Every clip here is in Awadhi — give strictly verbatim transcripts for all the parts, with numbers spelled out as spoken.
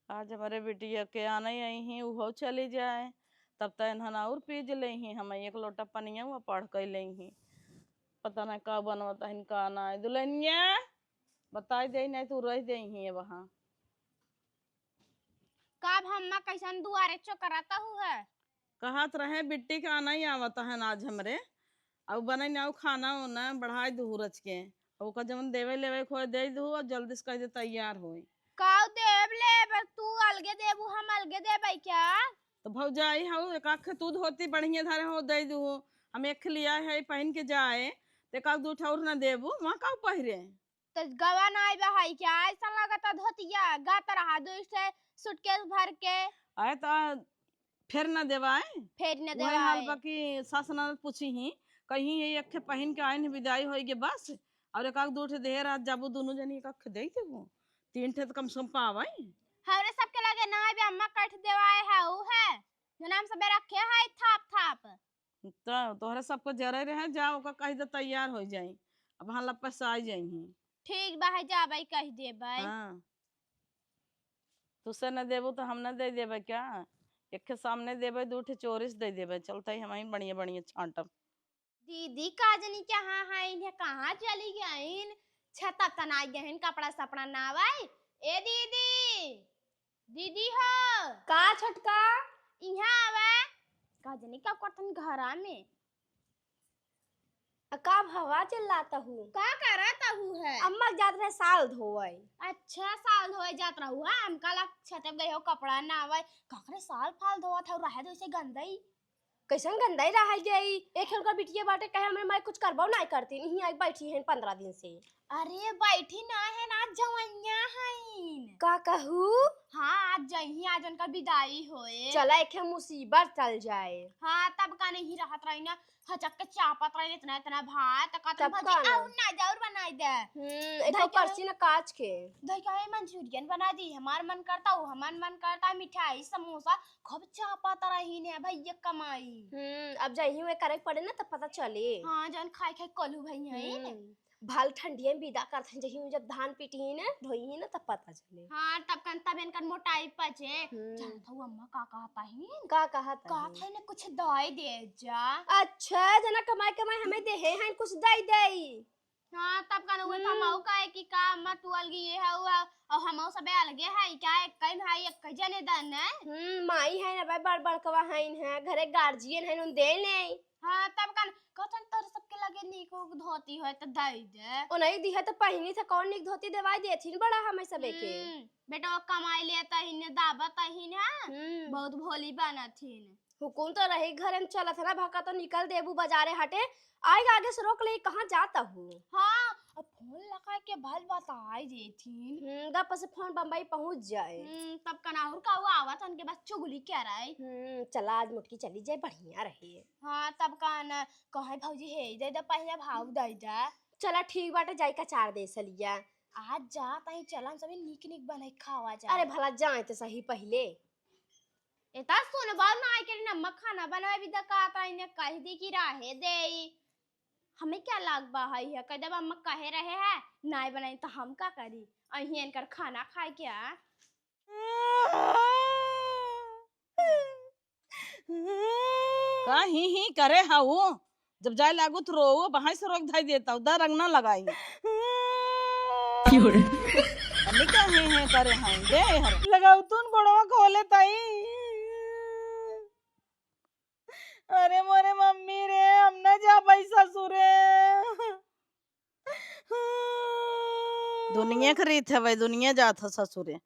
आज हमरे बिटिया के आनइ अइहीं, उहउ चली जाए, तब त इन्हन अउर पीज लेइहीं, हम एक लोटा पनिया हुआ पढ़ कइ लेइहीं। पता नाहीं का बनवत हइन, का नाहीं। दुलहिनिया, बताइ देइ, नाहीं तू रहि देइहीं वहाँ। का अब हम्मा कइसन दुआरे चोकरत हउ है? कहत रहे बिट्टी के आनइ आवत हइन आज हमरे, अउ बनइ नाउ खाना ओना बढ़ाइ दुहु रच के, अउ ओका जवन देवे लेवे के होए देइ दुहु, अउ जल्दी से कहि दे तैयार होए। काउ देब लेब, तू अलगे देबू, हम अलगे देबै क्या? त भौजाई हउ, एक आख तू धोती बढ़िया धरे हो, देइ दुहु, हम एक लिया है पहिन के जाए, त एक आख दू ठे अउर न देबू, वहाँ काउ पहिरे? त गवा नाई बहाई क्या? अइसन लागत धोतिया, गात रहा दू ठे सूटकेस भर के। आए त फेर न देवाए। फेर न वही हाल देवाए। बा कि सास ननद पूछिहीं, कहिहीं ये एक ठे पहिन के आइन बिदाई होइगे बस, अउर एक आख दू ठे देहे रहत जाबू दुनू जनी एक आख देइ देबू, तीन ठे त कम से कम पावइ। हमरे सबके लगे नाई बे अम्मा कठ देवाए है, उ है, जो नाम सबे रखे है थाप थाप। त तोहरे सबको जरे रहे, जा ओका कहि दे तैयार होइ जाई, अब हाँ लपस आइ जाइहीं। ठीक बा, है जाबै, कहि देबै। हाँ। तुसे न देबू त हम न दे देबै क्या? एक ठे सामने देबै, दू ठे चोरी से दे देबै। चलतइ हमहीं बढ़िया बढ़िया छांटब। दीदी का जनी कहाँ हइन, कहाँ चली गइन? छता तनाइ गइन, कपड़ा सपड़ा ना आवाई। ए दीदी, दीदी हो। का छोटका? इहाँ आवा। का जनी का करतन घरा में। आ का भवा चिल्लात हू? का करत हू है? अम्मा जात रहे साल धोवइ। अच्छा, साल धोवइ जात रहू है? हमका लग छते गए हो, कपड़ा ना आवे। का करे साल फाल धोवत हऊ, रहे दो इसे गंदई। कैसन गंदई रहल जाई? एक उनकर बिटिया बाटे, कहे हमरे माई कुछ करबो नाई करतीन, इहीं आई बैठी हैं पन्द्रह दिन से। अरे बैठी ना है ना, जवइया हईन। का कहू? हाँ, आज जइहीं, आज उनका बिदाई होए। चला, एक मुसीबत टल जाए। हाँ, तब का नहीं रहत रही ना, हचक के चापत रही इतना इतना भात, त कहत तब भौजी का ना? आउर ना जाउर बनाई दे। हम्म, एक धई के पर्ची ना काच के। धई के मंचूरियन बना दी, हमार मन करता, वो हमार मन करता, मिठाई समोसा खूब चापत रही ने भैया कमाई। हम्म, अब जइहीं वे करे के पड़े ना, तब पता चले। हाँ, जौन खाई खाई कोल्हू भई हैं। हम्म, भल ठंडिया में विदा करत हैं, जइहीं जब धान पीटी ही ना, ढोई ही ना, तब पता चले। हाँ, तब कन, तब इनकर मोटाई पचे। हम्म। जानत हऊ अम्मा का कहत ही? का कहत ही? कहत ही ना, कुछ दई दे जा। अच्छा, जना कमाई कमाई हमें देहे हैं, कुछ दई दई। हाँ, तब कन उहे हम्म। कमाऊ काहे कि का अम्मा तू अलगी ये है, वो, और हमहू सबे अलगे है, क्या एक कई भाई, एक कई जने दन है? हम्म, माई है ना भाई, बड़ बड़कवा है, है, घरे गार्जियन है, उन दे नहीं। हाँ, तब कन कहतन तोरे सबके लगे नीक उक धोती होए त दई दे। ओ नहीं दिहे त पहिनी थे, कौन नीक धोती देवाई देथिन बड़ा हमें सबे के। हम्म, बेटवा कमाई लेता ही ने दाबत ही ना। हम्म। बहुत भोली बनत ही ने। हुकुम तो रही घरे में चलत है ना, भका तो निकल देबू बाजारे हटे, आइगा आगे से रोक ले, कहाँ जात हू? हाँ, अब फोन लगा के भल बताई देथिन। हम्म, गप से फोन बम्बई पहुँच जाए। हम्म, तब कनाउर का वो आवत उनके बस चुगली कराई। हम्म, चला आज मुटकी चली जाए, बढ़िया रहे। हाँ, तब का न कहे भौजी हे दे दे, पहले भाव दे दे। चला ठीक बाटे, जाई का चार दे सलिया। आज जा ताई चला हम सभी निक निक बनाई खावा जा। अरे भला जाए तो सही पहले। एता सुनबा ना आई के नमक खाना बनावे भी दका ताई ने कह दी कि राहे देई। हमें क्या लाग बा हई है, कह देबा अम्मा कहे रहे है, नाय बनाई तो हम का करी? अहीं इनकर खाना खाए के आ। का ही ही करे हऊ? जब जाए लागू तो रो, बहाई से रोक धाई देता हूँ, दा रंग ना लगाई। क्यों रे? अम्मी का ही ही करे हैं, दे हर। लगाऊ तून गोड़वा खोले ताई। अरे मोरे मम्मी रे, हम ना जाबै ससुरे। दुनिया के रीत हवे, दुनिया जात ह ससुरे,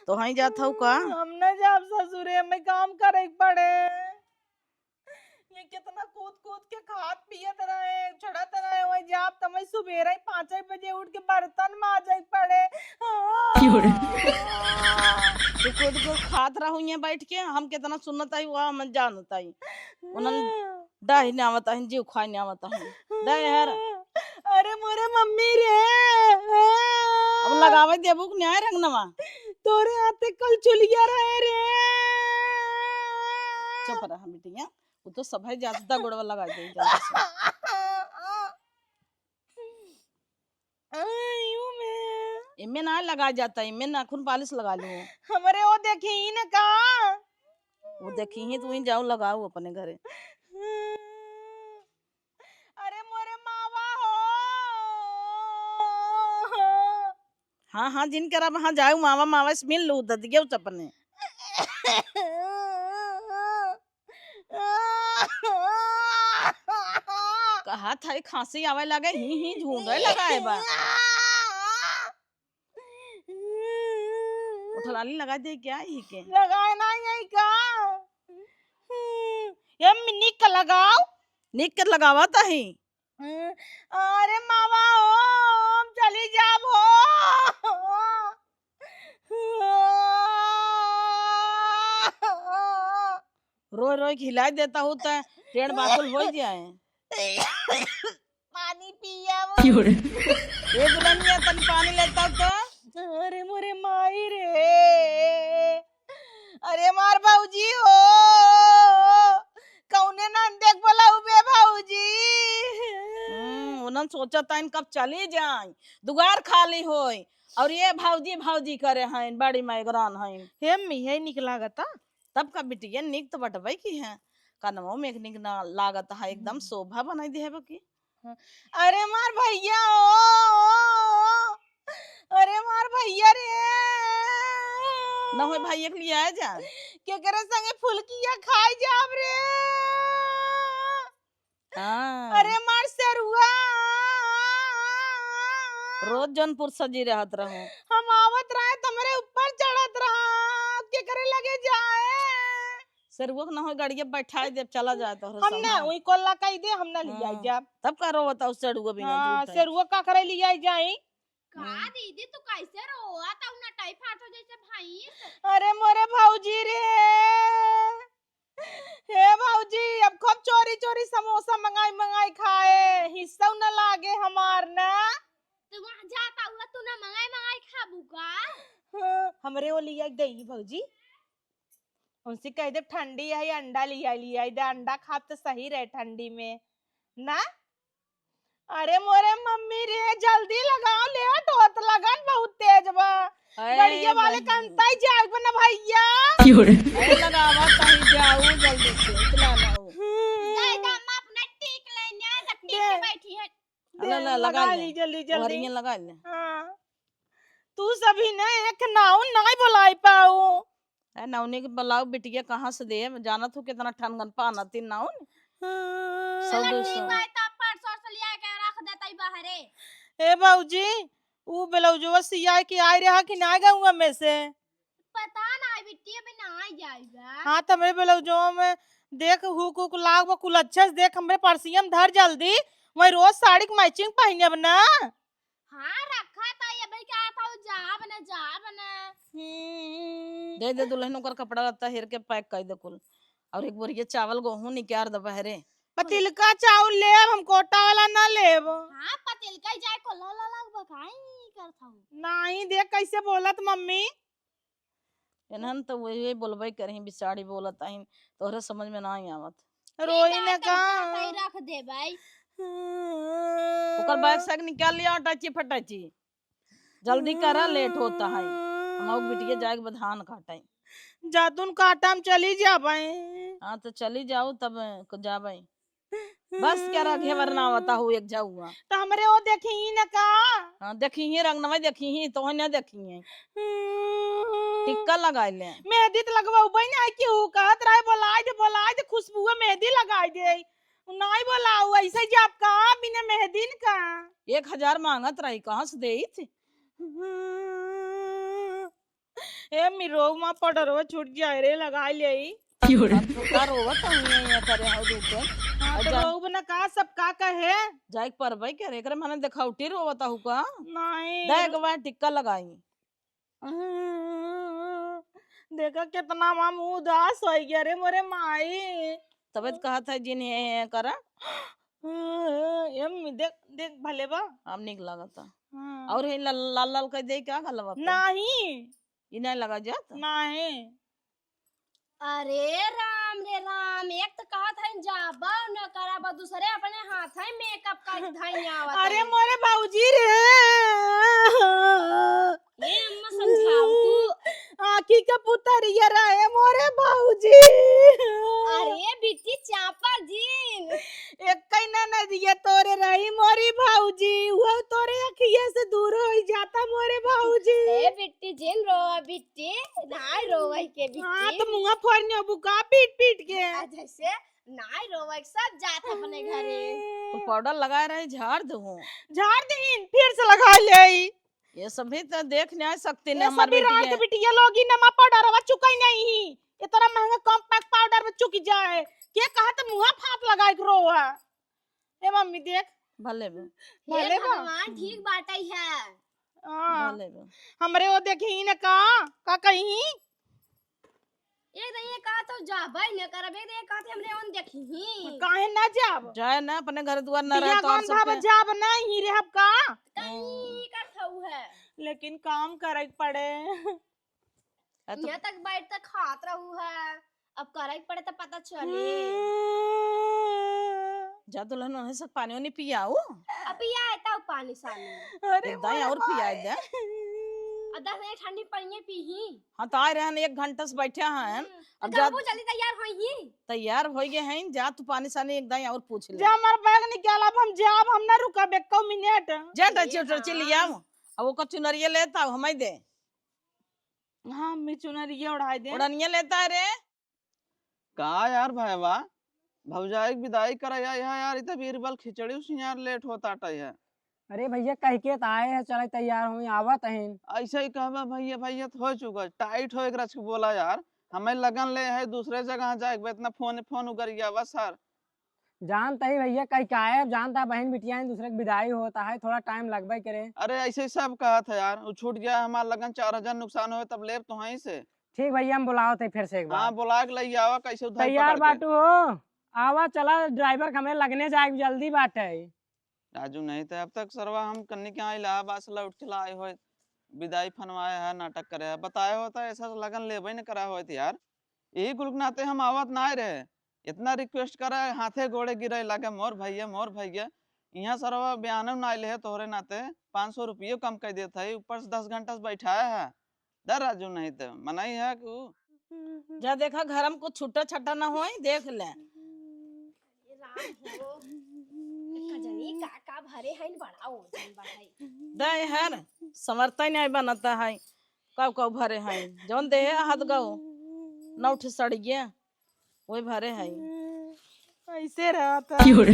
तोहई जात हऊ का? हम ना जाब ससुरे, हमें काम करे के पड़े। ये कितना कूद कूद के खात पियत रहे, छड़त रहे, वही जाब त हमें सुबेरे ही पाँच बजे उठ के बर्तन माजे के पड़े। क्यों रे? तू कूद कूद खात रहू यहाँ बैठ के, हम कितना सुनत आई, वह हम जानत आई। उन्हन डाही ने आवत हन, जीव खाए ने आवत हन। दे हर। अरे मोरे मम्मी रे। अब लगावे देबू कि न्याय रंगनवा? तोरे हाथे कल चुलिया रहे रे। चुप रहा बिटिया, वो तो सब है, जाता गोड़वा लगा दे जल्दी से। आयु में। इमे ना लगा जाता, इमे नाखून पालिश लगा लू। हमरे वो देखी न का? वो देखी ही, तू ही जाओ लगाओ अपने घरे। अरे मोरे मावा हो। हाँ, हाँ, जिन करब, हाँ, जाओ मावा, मावा से मिल लू, ददियो चपने। कहा था, खांसी आवे लगे, ही, ही, झूंगे लगाए बा। उठलाली लगा दे क्या ही के? लगाए ना यही का? ये निक लगाओ। निक के लगावा ताही। अरे मावा हो, हम चली जाब हो। रोई रोई खिलाई देता हूँ त टेढ़ बाकुल हो जाए। पानी पिया वो। क्यों रे? ए दुल्हनिया, तनी पानी लेता तो। अरे मोरे माई रे। अरे मार भौजी हो, कौने नान देख बोलाऊ बे भौजी। हम्म, उन्हन सोचत हइन कब चली जाई, दुआर खाली होई, और ये भौजी भौजी करे हइन, बड़ी मैगरान हइन। हे अम्मी, हे निक लागता। तब का बिटिया, निक तो बटबई की है, कनवो में एक निक ना लागत है, एकदम हम्म। शोभा बनाई देहबा की। हाँ। अरे मार भैया ओ, अरे मार भैया रे। ना होय भाई, एक लिया जा। केकरे संगे फुलकिया खाई जाब रे। हाँ। अरे मार सेरुआ। रोज जौनपुर सजी रहत रहो। हम आवत रहे त हमरे ऊपर चढ़त रहा, केकरे लगे जाए? सेरुआ के ना होय, गाड़िया बैठाए देब, चला जाए तोहरे हम संग। ना, वही कोल्ला कही दे, हम ना लियाई हाँ। जाब। तब का रोवत आऊ सेरुआ बिना हाँ, झूठ है। सेरुआ का करे लियाई जाई? का हम्म। दीदी, तू कैसे रोआ? तू ना टाई फाटो जैसे भैंस। अरे मोरे भौजी रे, हे भौजी, अब खूब चोरी चोरी समोसा मंगाई मंगाई खाए, हिस्सा न लागे हमार ना। तो वहाँ जाता हुआ तू ना मंगाई मंगाई खाबू का? हाँ, हमरे वो लिया दे भौजी, उनसे कह दे ठंडी है, अंडा लिया लिया दे, अंडा खाब तो सही रहे ठंडी में ना। अरे मोरे मम्मी रे, जल्दी लगाओ, लेट होत, लगन बहुत तेज बा। अरे गड़िया वाले बहिनी। कंताई जाए बना भैया। क्यों रे? अरे लगावा, कहीं जाऊ जल्दी से, इतना ना हो। हम्म। दाई दामा अपना टीक लेने, जब टीक दे। के बैठी है। अला, दे, अला, लगा लगा ले। ली जल्दी, जल्दी। वरिया लगा ले। हाँ। तू सभी ने एक नाउन नाई बोलाई पाऊ। ए, नौनी के बुलाओ, बिटिया कहाँ से दे? जानत हो कितना ठनगन पाना तीन नौन? हाँ। सौ चलो दो ठीक सौ। बा, तब परसों से लिया के रख देतई बहरे। ए भौजी, ऊ ब्लाउजवा सियाए के आए रहा कि ना गौआ में से? पता ना, बिटिया भी ना आ जाएगा। हाँ, तो हमरे ब्लाउजवा में देख, हुक हुक लाग बा, कुल अच्छे से देख, हमरे पर्सिया में धर जल्दी, वही रोज साड़ी के matching पहिने अब ना। हाँ, रखा था, ये भाई क्या था, वो जाब ना, जाब ना। हम्म। दे दे दुल्हन, ओकर कपड़ा लत्ता हेर के pack कर दे कुल, और एक बोरिया चावल गेहूं निकाल दे बहरे। पतिलका चाउर लेब, हम कोटा वाला ना लेब। हाँ, पतिलका ही जाए, कोल्ला ला लग बकाई करत हूँ। नहीं, देख कैसे बोलत मम्मी। इन्हन तो वही बोलबे करही, बिसाड़ी बोलत आहिन, तोहरे समझ में ना आवत। रोई ठीक है, ने तब का? जाता ही रख दे भाई। ओकर bag से निकाल लिया, अटैची फटैची। जल्दी करा, late होता है। हम लोग बिटिया जाए के बाद धान काटे। जातुन काटा, हम चली जाबे। हाँ, तो चली जाओ, तब क-, जाबे। बस क्या रखे वरना आवता हो एक जाऊआ। तो हमरे वो देखी ही न का? हाँ, देखी ही रंगनवा, देखी ही, तो न देखी है। हम्म। टिक्का लगाई ले। मेहंदी तो लगवाऊ बई ना, कि ऊ कहत रहे, "बोलाए दे, बोलाए दे, खुशबुआ मेहंदी लगाई दे।" उ नाई बोलाऊ, ऐसे ही आप का बिना मेहंदी न का? एक हजार मांगत रही, कहाँ से देई थी? ए मिरो, वहाँ powder छूट जाए रे, लगाई ले। क्यों रे? अब तो का रोवत हूँ, ये, ये करे हो रूप में। हाँ, और तो जा- रोब ना का, सब का कहे? जाए के परबे करे, एकरे माने देखावटी रोवत हूँ का? नहीं। दे एक बार टिक्का लगाई। देखा कितना माँ मुँह उदास हो गया रे मोरे माई। तबे तो कहत है जिन हे, हे करा। ये मम्मी देख, देख भले बा। अब निक लागता। हाँ। और हे लाल, लाल, लाल कह दे क्या गलवा पे? नहीं। ई नहीं लगा जात? नहीं। अरे राम। रे राम, एक तो कहत है जाबा न कराबा, दूसरे अपने हाथ है मेकअप कर धइया आवत अरे है। मोरे भौजी रे। ए अम्मा समझाओ तू। आँखी के पुतरिया रहे मोरे भौजी। अरे बिट्टी चापा जीन। एक कई ननदिया तोरे रही मोरी भौजी, वो तोरे अखिया से दूर हो जाता मोरे भौजी। ए बिट्टी जीन रो बिट्टी, नाय रोवई के बिट्टी। हाँ, तो मुँह फोड़ न्यो बुका पीट पीट के। आ, जैसे नाय रोवई, सब जात अपने घरे। तो पाउडर लगाए रहे, झाड़ दूँ। झाड़ दीन, फिर से लगा ले। ये सब भी तो देख न्याय सकती ने ये हमार सब भी रात बिटिया। के बिटिया लोग ही नमा पाउडरवा चुकाई नहीं ही। इतना महंगा कॉम्पैक्ट पाउडर में चुक जाए। के कहा तो मुँह फात लगाए के रोवा। ए मम्मी देख। भले बा। हे भले बा। भगवान, ठीक बाटई है। हाँ। भले बा। हमरे वो देखी न का, का कहीं? एक दिन ये कहा तो जाबे न करब, एक दिन ये कहा तो हमरे ओन देखी। काहे ना जाब? जाए ना, अपने घर दुआर ना बिया रहे तो और गौन सबके भावा जाब ना ही रहब का? कहीं करत हऊ है। लेकिन काम करे के पड़े। आ तो यहाँ तक बैठ तक खात रहू है, अब करे के पड़े तो पता चली। जा दुल्हन, उन्हें से पानी वानी पियाऊ। अब पिया है तब पानी सानी। अरे एक दाई मोरे और पिया माई। दे। अब दस मिनट ठंडी पानी पी ही। हाँ, तो आए रहन, एक घंटा से बैठे हैं। हम्म, अब तो जा जाबू जल्दी तैयार होई ही। तैयार होई गए हैं, जा तू पानी सानी एक दाई और पूछ ले। जा हमार बैग निकाल, अब हम जाब, हम ना रुकब एको मिनट। जा ए टर्ची उटर्ची ले राम। आओ, अब ओकर चुनरिया लेता हूँ, हमें दे। हाँ, अम्मी चुनरिया ओढ़ाई दे। ओढ़निया लेता है रे। का यार भैया, भौजाई के विदाई करे आई है यार, इ त बीरबल खिचड़ी उसियार लेट होत आटै है। अरे भैया, कह के त आए हैं, चले तैयार होई, आवत हैं। ऐसे ही कहबा भैया, भैया त हो चुका, टाइट हो एक रच के बोला यार, हमें लगन ले है, दूसरे जगह जाए के बा, इतना फोन, फोन उगरिया बा सर। जानत ही भैया, कह के आए, अब जानत है बहन बिटिया हैं, दूसरे के विदाई होत है, थोड़ा टाइम लगबे करे। अरे ऐसे ही सब कहत है यार, उ छूट गया हमार लगन, चार हजार नुकसान होए तब लेब तो वहीं से। ठीक भैया, हम बुलावत है फिर से एक बार। हाँ, बुला के लई आवा, कैसे उधार तैयार पकड़ के। बाटू हो? आवा, चला, ड्राइवर के हमरे लगने जाए के जल्दी बाटे। राजू नहीं तो अब तक सरवा हम कन्नी के यहाँ इलाहाबाद से लौट के लाए होए, विदाई फनवाए है, नाटक करे है, बताए होता ऐसा लगन लेबे न करा होए थे यार। यही कुल के नाते हम आवत ना रहे, इतना रिक्वेस्ट करे, हाथे गोड़े गिरे लागे, "मोर भैया, मोर भैया।" यहाँ सरवा बयानो ना आइले है, तोहरे नाते पाँच सौ रुपयो कम कर देत है, ऊपर से दस घंटा से बैठाया है। दे राजू, नहीं तो मनई है कि ऊ। जा देखा, घर में कुछ छुट्टा छट्टा ना होई, देख ले। हे राम हो, का जानी का का भरे हैं, बड़ा ओजन बा है। दे हर, संवरता ही नहीं बनता है, कब कब भरे हैं, जौन देहे हाथ गौ, नौ ठे सड़िया। वही भरे है। हम्म, ऐसे रहता। क्यों रे?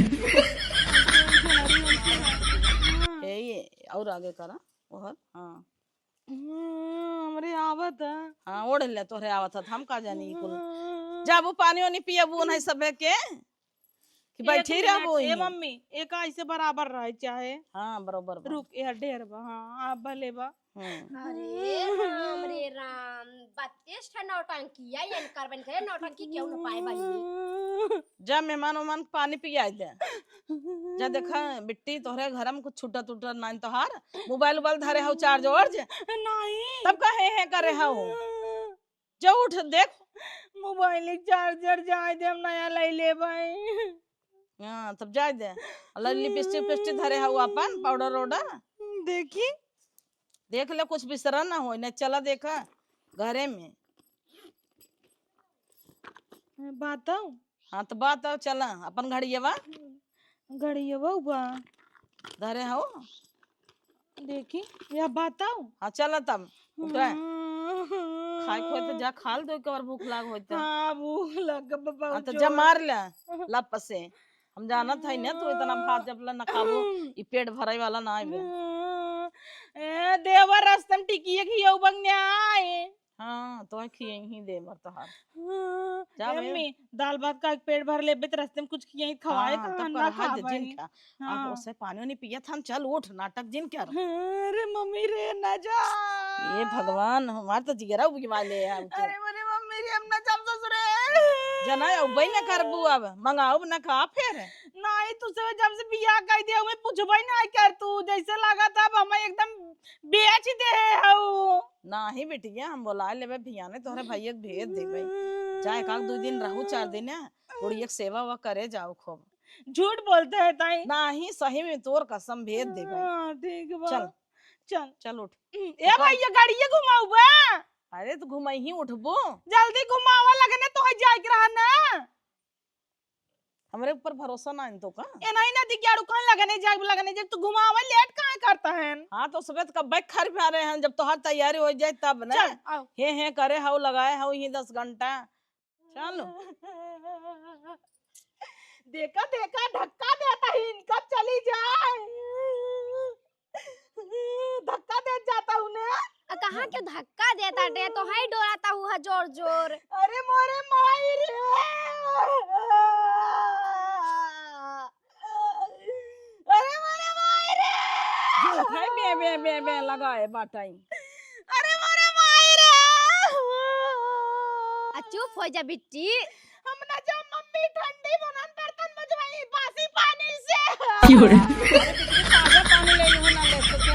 ए, ये और आगे करा, ओहर, हाँ। हम्म, हमरे आवत है। हाँ, ओढ़ ले, तोहरे आवत है, हम का जानी ई कुल। हम्म। जाबू पानी वानी पियबू नहीं सबे के, कि एक बैठी मिनट, रहबू ए यहीं? मम्मी, एक ऐसे बराबर रहे चाहे। हाँ, बरोबर बा। रुक, ए ढेर बा, हाँ, आप भले बा। हम्म। अरे राम रे राम, बत्तीस ठा नौटंकी है, इनकर बन के नौटंकी क्यों न पाए बनी? जा मेहमान उहमान के पानी पियाई दे। जा देखा बिट्टी, तोहरे घर में कुछ छुट्टा टुट्टा नाइन तोहार, मोबाइल उबाइल धरे हौ, चार्ज वार्ज? नहीं। तब का हे हे करे हौ? जा उठ, देख। मोबाइल के चार्जर जाए दे, हम नया ले लेबै। हाँ, तब जाए दे। अल्लाह, लिपस्टिक उपिस्टिक धरे हऊ अपन, पाउडर वाउडर। देखी। देख ले, कुछ बिसरा ना होई, नहीं चला देखा घरे में। बताओ। हाँ, तो बताओ, चला अपन घड़ियवा। घड़ियवा बा। धरे हऊ। देखी, या बताओ। हाँ, चला तब। उठा। हम्म। खाए के होई तो जा खा ले, तो एक बार भूख लाग होई तो। हाँ, भूख लग बा हाँ, तो जोर। जा मार ले, लप से। हम जानत है ना, तू इतना भात जब ला न खाबो, ई पेट भराई वाला ना आइबे। ए, देवर रस्तम टिकिए खियौ बंगने आए। हाँ, तो खिए ही देवर तोहार। हाँ, जा ए बे। अम्मी, दाल भात का एक पेट भर लेबे त रस्ते में कुछ खिए ही खवाए हाँ, कहाँ तब ना कर, हाँ, खाबे। जिन खा। अब हाँ। ओसे पानी वानी पियत हन, चल उठ, नाटक जिन कर। अरे मम्मी रे, ना जा। ये भगवान, हमार तो जिगरा उबी वाले है अब तो। अरे मोरे मम्मी रे, हम ना जाब ससुरे। जना, उबई ना करबू अब, मंगाउब ना का फिर? नहीं, तुझसे जब से बियाह कर दिया, हमें पूछबई ना कर तू, जैसे लगा था अब हमें एकदम बेच दे हऊ। नाही बिटिया, हम बोला लेबे भियाने, तोहरे भैया के भेज देबे। चाहे काल दो दिन रहू, चार दिन है, बुढ़िया के सेवा वा करे जाओ खूब। झूठ बोलते हैं ताई। नाही, सही में तोर कसम भेद देबे। हाँ, ठीक बा। चल। चल। चल उठ। ए भैया, गाड़िया घुमाऊ बा। अरे तो घुमाई ही उठबो। जल्दी घुमावा, लगने तोहै जाए के रहा ना। हमरे ऊपर भरोसा ना है तो का? ए नहीं ना दिग्याड़ू, कहाँ लगने जाए, लगने जाए, तू घुमावा, लेट काहे करता है? हाँ, तो सुबह तो कब्बे खर पे आ रहे हैं, जब तोहार तैयारी हो जाए तब ना। चल, आओ। हे हे करे हऊ, लगाए हऊ यहीं दस घंटा। चलो। देखा, देखा, धक्का देता ही इनका, चली जाए। धक्का दे जाता हूँ ना। आ, कहाँ के धक्का देता टे? तो है डोराता हुआ जोर जोर। अरे मोरे माई रे। अरे मोरे माई रे। जो है बे, बे, बे, बे लगाए बाटाई। अरे मोरे माई रे। आ, चुप हो जा बिट्टी। हम ना जा मम्मी, ठंडी बनन बर्तन मजवाई बासी पानी से। क्यों रे? अरे बिट्टी, ताजा पानी ले लूँ ना, ले सको।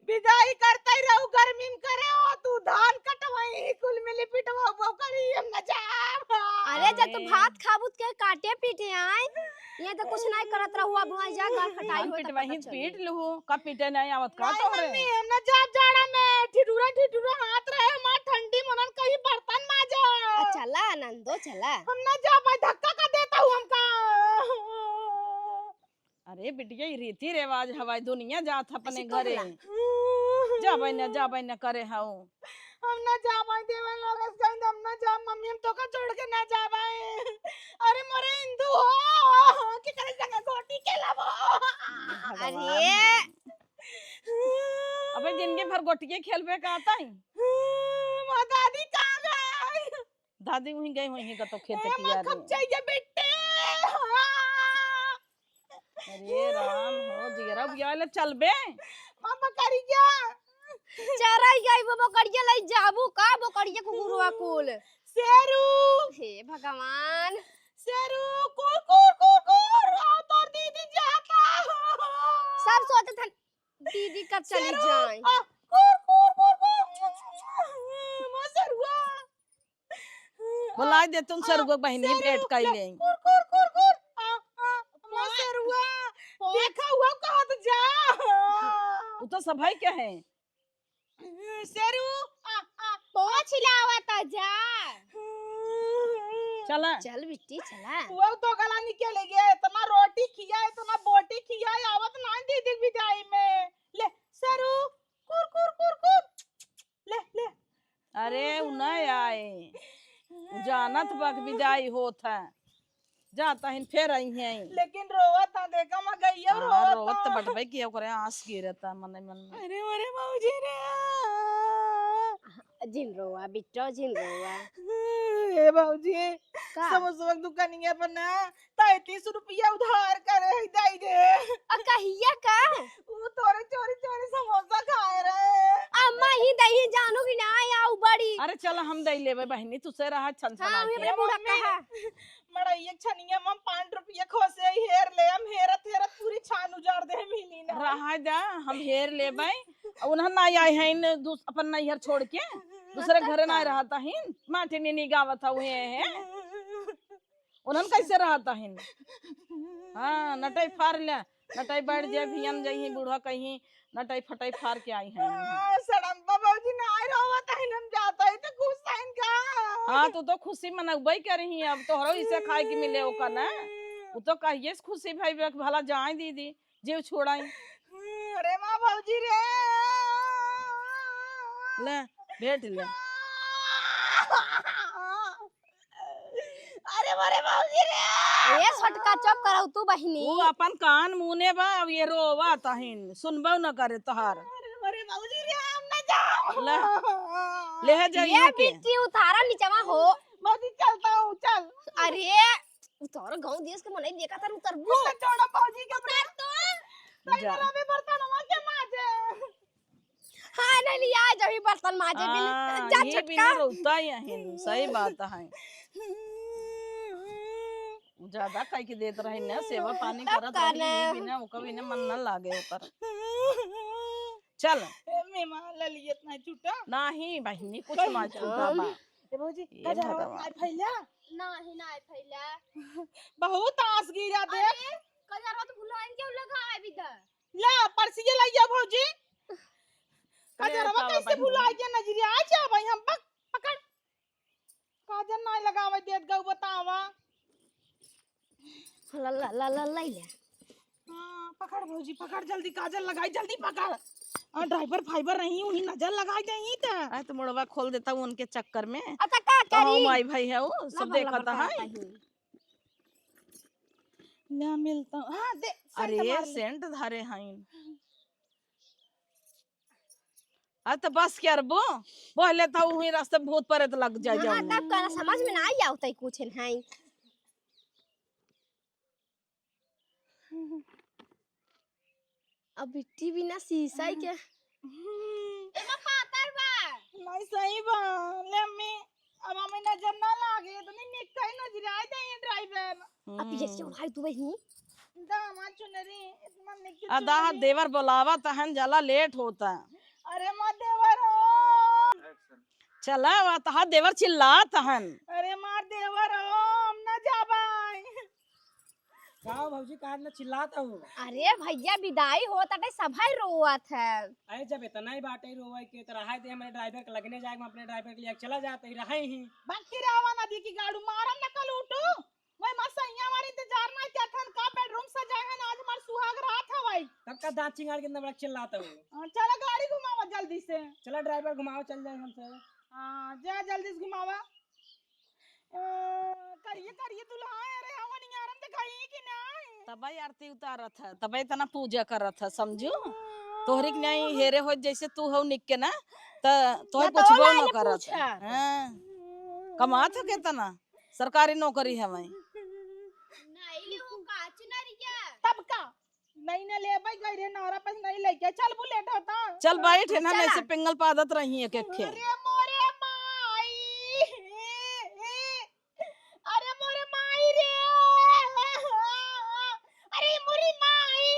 विदाई करते ही रहू, गर्मी में करे हो तू, धान कटवाई, कुल मिली पिटवा वो करी, हम ना जाब। अरे, जब तू अरे। भात खाबू त के काटे पीटे आए, ये तो कुछ नहीं करत रहू, अब वहाँ जा, गाँव खटाई धान होई, तब पिटवाई पता चली। पीट लूँ, का पीटे नहीं आवत का नहीं तोहरे? मम्मी, हम ना जाब जाड़ा में, ठिठुरा ठिठुरा हाथ रहे, हमार ठंडी मनन कहीं बर्तन माजा। आ, चला आनंदो, चला। हम ना जाब भाई, धक्का का देता हूँ हमका। अरे बिटिया, ई रीति रिवाज हवाई, दुनिया जात है अपने ऐसे घरे। कहला। जाबै न, जाबै न करे हऊ। हम ना जाबै देवर लोग से कहीं, हम ना जाब मम्मी, हम तोका छोड़ के ना जाबै। अरे मोरे हिंदू हो, के करे संगे गोटी खेलबो। भगवान। अरे। अबे जिंदगी भर गोटिये खेलबे का ताई? माँ दादी कहाँ गई? दादी वहीं गई हुई हैं कतो खेते ए, माँ कियारे। खप जाइए बेटे। अरे राम हो, जिगरा उबिया ले चल बे। माँ बकरिया। चराई गई वो बकरिया, लई जाबू का बकरिया कुकुरवा कुल? शेरू। हे भगवान। शेरू, कुर, कुर, कुर, कुर, आओ तोर दीदी जाता। सब सोचत हन, दीदी कब चली शेरू, जाए? आ, कुर, कुर, कुर, कुर। माँ शेरुआ। बोलाइ दे तुम आ, सरुआ बहिनी, शेरू, भेंट कइ ले, ले। कुर, कुर, कुर, कुर। आ, आ, माँ शेरुआ, देखा हुआ कहत जा। उ तो सभाई के है। शेरू, आ, आ। पोंछ लावत जा। चला। चल बिट्टी, चला। वो तो गला निकल गया, इतना रोटी खिया, इतना बोटी खिया, आवत ना दीदी विदाई में। ले, शेरू, कुर, कुर, कुर, कुर। ले, ले। अरे, उ ना आए। उ जानत बा कि विदाई होत है। जाता हिन, फेर आई हैं। लेकिन रोवत है, देखा मैं गइया हाँ, रोवत रोवत तो है। बटबे कि ओकरे आँस गिरत है मने मन में। अरे, अरे, मौजी रे। जिन रोवा, बिट्टो, जिन रोवा। ए भौजी, का? समोसवा के दुकानिया पर ना, तैंतीस रुपया उधार करे है, दई दे। आ, कहिया का? उ तोरे चोरी चोरी समोसा खाए रहे। अम्मा ही दई है, जानू कि ना, आऊ बड़ी। अरे चला, हम दई लेबे बहिनी, तू से रहा छन छना हाँ, के। हमरे बुढ़ा मम्मी, कहा। मड़ई एक छनिया में हम पाँच रुपया खोसे ही हेर ले, हम हेरत हेरत पूरी छान उजाड़ दे, मिली ना। रहा जा, हम हेर लेबे। उन्हन ना आए हैं इन दूस-, अपन नैहर छोड़ के, दूसरे घरे ना रहता हिन, माटी नीनी गावत हुए हैं। उन्हन कैसे रहता हिन? हाँ, नटई फार ले, नटई बैठ जाए, भियन जइहीं, बूढ़ा कहीं, नटई फटई फार के आई हैं। हाँ, सड़म्बा भौजी ना आए रहता हिन, हम जाता ही तो खुश था इनका। हाँ, तू तो खुशी मनउबई करिहीं, अब तोहरो इसे खाए के मिले ओका ना। उ तो कहिए से खुशी भई बा कि भला जाए दीदी, जीव छोड़ाई। अरे माँ भौजी रे। ले, भेंट ले। अरे मोरे भौजी रे। ए छोटका, चुप करहु तू बहिनी। उ अपन कान मुने बा, अब ये रोवा तहिन, सुनबो न करे तोहार। अरे मोरे भौजी रे, हम ना जाओ। ले, ले जाइए ये के। बिट्टी उतारा निचवा हो। भौजी चलता हूँ, चल। अरे, उतार गाँव देश के मनई देखा तर उतरबू। छोड़ा भौजी के उतार तो। जा। तैयार अभी बर्तनवा के माजे। हाँ, नहीं लिया, जब ही बर्तन माजे बिन। हाँ, जा ये छोटका। बिना रोता ही है, सही बात है। ज्यादा खाई के देत रही ना, सेवा पानी अब करत का रही, ना? ये बिना ओकर बिना मन ना लागे ओकर। चल। ए, मेहमान ललियत ना छूटा। नाही बहिनी, कुछ ना छूटा बा। ए भौजी, ये कजरवा भगवान। नाई फैला? नाही, नाही फैला। बहुत आस गिरा दे। अरे, कजरवा तो भुलाइन के लगा है अभी तक। ला, परसिए लइया भौजी। ले, कजरवा पावा कैसे बहिनी। भुलाइ के नजरिया आ जा भाई हम पक-, पकड़। काजर नाई लगावे देत गऊ बतावा। ला, ला, ला, ला, ला, ले। हाँ, पकड़ भौजी, पकड़ जल्दी, काजर लगाई, जल्दी पकड़। आ, driver फाइबर रही, उही नजर लगाई देही त। आ, तो मुड़वा खोल देता हूँ उनके चक्कर में। अच्छा, का तो हम करी? आई भाई है वो, सब लबर, लबर देखता है। करता है। ले मिलता हूँ। हाँ, दे, सेंट अरे, मार ले। सेंट धरे हैं। आ, तो बस के अरबो, बोले था उही रास्ते भूत प्रेत लग जाए हाँ, जाओ। तब कहना समझ में ना आई आओ तई कुछ नहीं। अब बिट्टी बिना शीशा ही के। एमा पातर बा। नहीं सही बा। ले अम्मी, अब हमें नजर ना लागे, इतनी निक कहीं नजर आ जाए ये driver। अब ये हम्म। क्यों भाई तू वही? दामा चुनरी, इतना निक अदा चुनरी। देवर बोलावा तहन जला लेट होता। अरे माँ देवर हो। चला, वा तहार देवर चिल्लात हन। अरे मार देवर हो, हम ना जाबाई। का हो भौजी, काहे इतना चिल्लात हो? अरे भैया, विदाई होत बाटे, सभे रोवत है। अरे जब इतना ही बाटे रोवे के, तो रहाई दे, हमरे driver के लगने जाए, हम अपने driver के लिए चला जाते ही रहे ही। बाकी रावा नदी की गाड़ू मारम न कल उठू। वही माँ सैया हमार इंतजार ना करत हन, का bedroom सजाए हन, आज हमार सुहाग रात हवाई। तब का दांत चिंगाड़ के इतना बड़ा चिल्लात हो? हाँ, चला गाड़ी घुमावा जल्दी से। चला driver घुमावा, चल जाए हमसे। हाँ, जा जल्दी से घुमावा। अ, करिए, करिए दुल्हा, अरे हवन यारम दिखाई कि नहीं? तबे आरती उतारत है, तबे इतना पूजा करत है, समझू? हाँ। तोहरी के नहीं हेरे हो जैसे तू हो निक के ना, त तोहे ना तो पूछबो ना न करत। पूछत। हाँ। कमात हो केतना? सरकारी नौकरी है वहीं। नहीं ले वो काच नरिया। तब का? नहीं ना लेबै गई रे, नौरा पास नहीं लेके। चल, बुलेट होता। चल बैठ है ना, चला। ऐसे पिंगल पादत रही एक एक खे। अरे मोरे माई, अरे मोरे माई रे, अरे मोरी माई।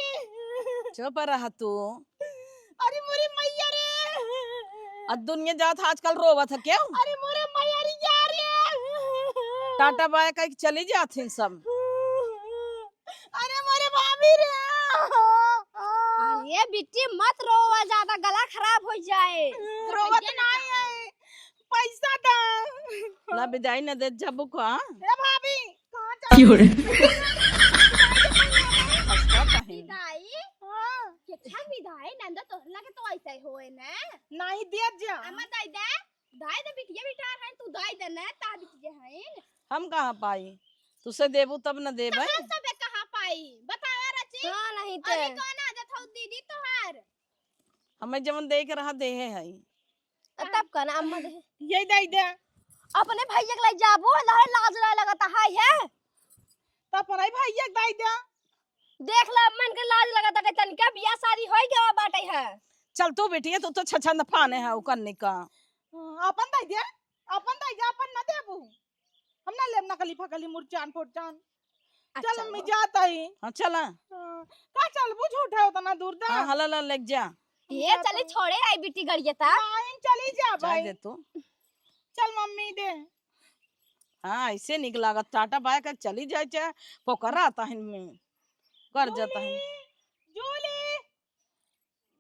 चुप रह तू। अरे मोरे मैया रे। अब दुनिया जात आजकल रोवत है क्यों? अरे मोरे मैया रे, या रे। टाटा बाय कह के चली जात हैं सब। अरे मोरे भाभी रे। अरे बिट्टी मत रोवा, ज्यादा गला खराब हो जाए। रोवत नहीं है, पैसा दा। ला विदाई न दे जब को, हाँ? ए भाभी, कहाँ जा क्यों रे? विदाई? हाँ। केथा विदाई? नंदा तोहर लगे तो ऐसे होए न। नहीं दिया जा। अम्मा दाई दे, दाई दे बिटिया बिटार है, तू दाई दे न, ता बिटिया है। हम कहाँ पाई? तुसे देबू तब न देबै। कहाँ सबे कहाँ पाई? बतावा रची। हाँ, नहीं ते। अरे कौन आदत हौ दीदी तोहार? हमें जवन दे के रहा देहे है। आ, तब का ना अम्मा दे। ये दे दे। अपने भैया के लाई जाबो, लहरे लाज लाज लगता है, है? तो अपने भैया के दे दे। देख ला, अम्मा इनके लाज लगता है, तनिका बियाह शादी होई गवा बाटे है। चल तू बेटी, तू तो छछंद फाने है, उ कन्नी का। हाँ, अपन दे दे, अपन दे दे, अपन ना देबू। हम ना लेब नकली फकली मुरचान फुरचान। अच्छा, चल, मम्मी, जात हई। हाँ, चला। हाँ, का चलबू, झूठे उतना दूर दा। हाँ, हला ला, लेके जा। ये चली, छोड़े आई बिट्टी गड़िया ता। नहीं, चली जा जाए भाई। दे तू। चल मम्मी दे। हाँ, ऐसे निक लागत, टाटा बाय कर चली जाए, चाहे पोकर रहता है इनमें। कर जाता है। जूली, जूली,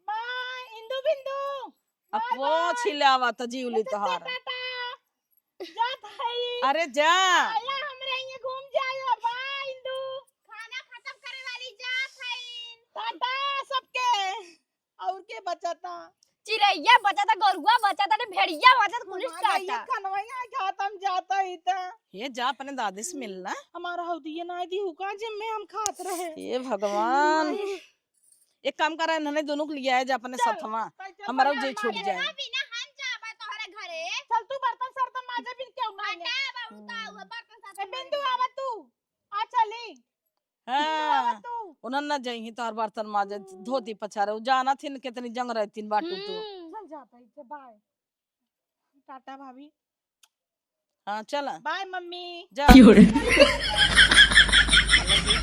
बाय, इंदू बिंदू, अब बाय वो बाय। छिलावा त जीवली अच्छा, तोहार। टाटा। जात हई। अरे जा। आया हमरे हियां घूम जाया, बाय इंदू। खाना खत्म करे वाली जात हई। टाटा सबके। और के बचता? चिरैया बचता, गरुआ बचता, ने भेड़िया बचता, पुलिस हमारा ये काटा। खनवैया खात हम जाता ही था। ये जा अपने दादी से मिलना। हमारा हौदिया ना दी हुका जिम में हम खात रहे। हे भगवान। एक काम करा, इन्हने दोनों को लिया है जा अपने चल, सथवा। चल, चल, हमारा चल, जे छूट चल, जाए। बिना हम जाबे तोहरे घरे। चल तू बर्तन सर्तन माजे बिन क्यों ना ले? हटा बाबू, तो आऊ बर्तन सर्तन ए, बिंदु माजे। आवा तू। आ चली। हाँ, बिंदु आवा तू। उन्हन ना जइही तोहर बर्तन माजे, धोती पछारे। उ जानत ही न कितनी जंग रहतीन बाटू तू। हम्म। चल जाता है, बाय। टाटा भाभी। हाँ, चला। Bye mummy. जा। क्यों रे?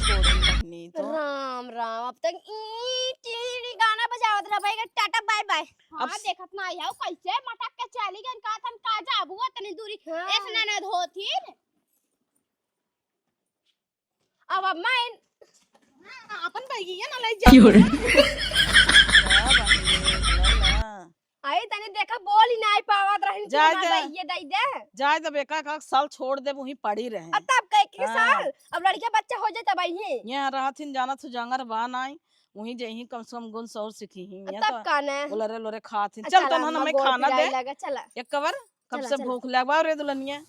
छोड़न बहनी तो। राम राम, अब तक ई टीड़ी गाना बजावा रबाई के टाटा बाय बाय। हाँ, अब देखत ना आई हौ, कैसे मटक के चली गई, का तन का जाबू तनी दूरी। हाँ। ऐसे ननद होती। अब, अब मैं इन-, हाँ, अपन बैगिया ना ले जा। क्यों रे? आई तनी देखा, बोल ही नाई पावत रही, जाए दे। ये दे दे। जाए दे, एका, एका साल छोड़ दे, वहीं पड़ी रहे। अब तब कह के हाँ। साल, अब लड़के बच्चा हो जाए तब आई। यहाँ रहत हिन, जानत हो, जंगर बा नाई, वहीं जे ही कम से कम गुण सौर सीखी ही। अब यहाँ तब तो का ना? वो लरे लोरे खात हिन। चल, चला, तनहन अम्मा हमें गोड़ खाना पिराए दे। लगा, चला। एक कवर, कब चला, से चला। भूख लगा रे दुल्हनिया।